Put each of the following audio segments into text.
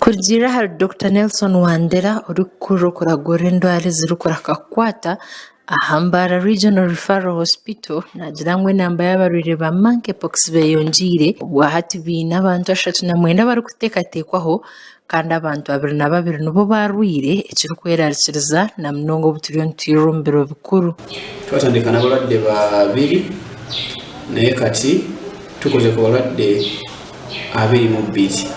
Kurugiirira ahari Dokita Nelson Wandera orikukurira okuragurira endwara ezirikuraka kukwata aha Mbarara Regional Referral Hospital naagira ngu enamba y'abarwaire ba Monkey pox beyongyeire obwahati baine abantu 39 abarikuteekateekwaho kandi abantu 22 nibo baarwaire ekirikwerarikiriza na munonga obu turiyo nitwirira omu biro bikuru. Twatandika n'abalwadde babiri naye kati tukoze ku balwadde 22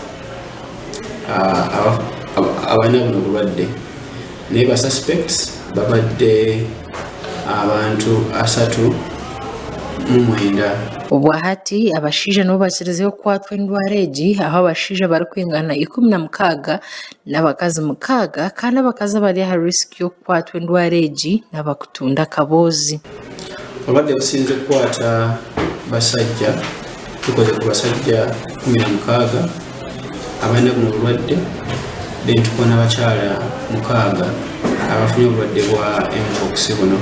abalina buno obulwadde naye ba suspects babadde abantu 39. Obwahati abashaija nibo bakirizeyo kukwatwa endwara egi ahu abashaija barikwingana 16 n'abakazi 6 kandi abakazi abari aha risk y'okukwatwa endwara egi n'abakutunda akaboozi. Obulwadde businze kukwata basajja, tukoze ku basajja 16 abalina buno obulwadde then tukuba n'abakyala 6 abafunye obulwadde bwa mpox buno.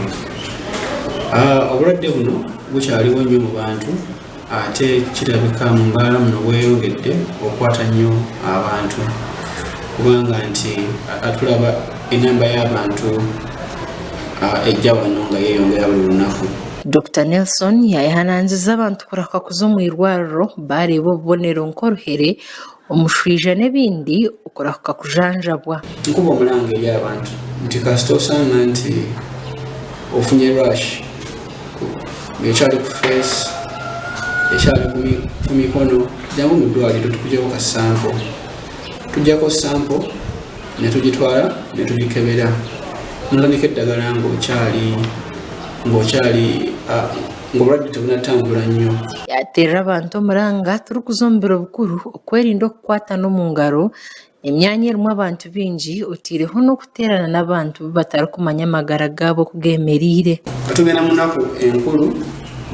Obulwadde buno bukyaliwo nnyo mu bantu ate kirabika mu mbalala muno bweyongedde okukwata nnyo abantu kubanga nti tulaba enamba y'abantu ejja wano nga yeeyongera buli lunaku. Dokita Nelson yayehanangiriza abantu kuraka kuza omu irwariro baareeba obubonero nk'oruhere, omushwija n'ebindi okurahuka kujanjabwa. Nkuba omulanga eri abantu nti kasita osanga nti ofunye rash ng'ekyali ku face, ekyali ku mikono, jangu mu ddwaliro tukuggyeko ka sample. Tuggyako sample ne tugitwala ne tugikebera n'otandika eddagala ng'okyali ng'okyali ng'obulwadde tebunatambula nnyo. Yaateerera abantu omuranga turikuza omu biro bikuru okwerinda okukwatana omu ngaro, emyanya erimu abantu baingi oteireho n'okuteerana n'abantu abu batarikumanya amagara gaabo oku geemereire. Tugenda mu nnaku enkulu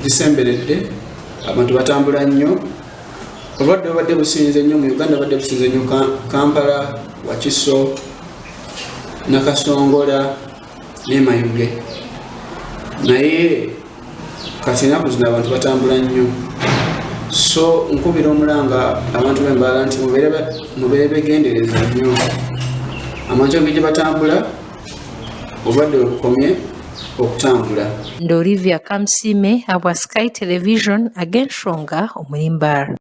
zisemberedde, abantu batambula nnyo. Obulwadde bubadde businze nnyo mu Uganda, bubadde businze nnyo Kampala, Wakiso, Nakasongola ne Mayuge, naye kati ennaku zino abantu batambula nnyo, so nkubira omulanga abantu b'Embalala nti mubeere begendereza nnyo amantu engeri gye batambula obulwadde bwe bukomye okutambula. Ndi Olivia Kamusiime ahabwa Sky Television ag'enshonga omuri Mbarara.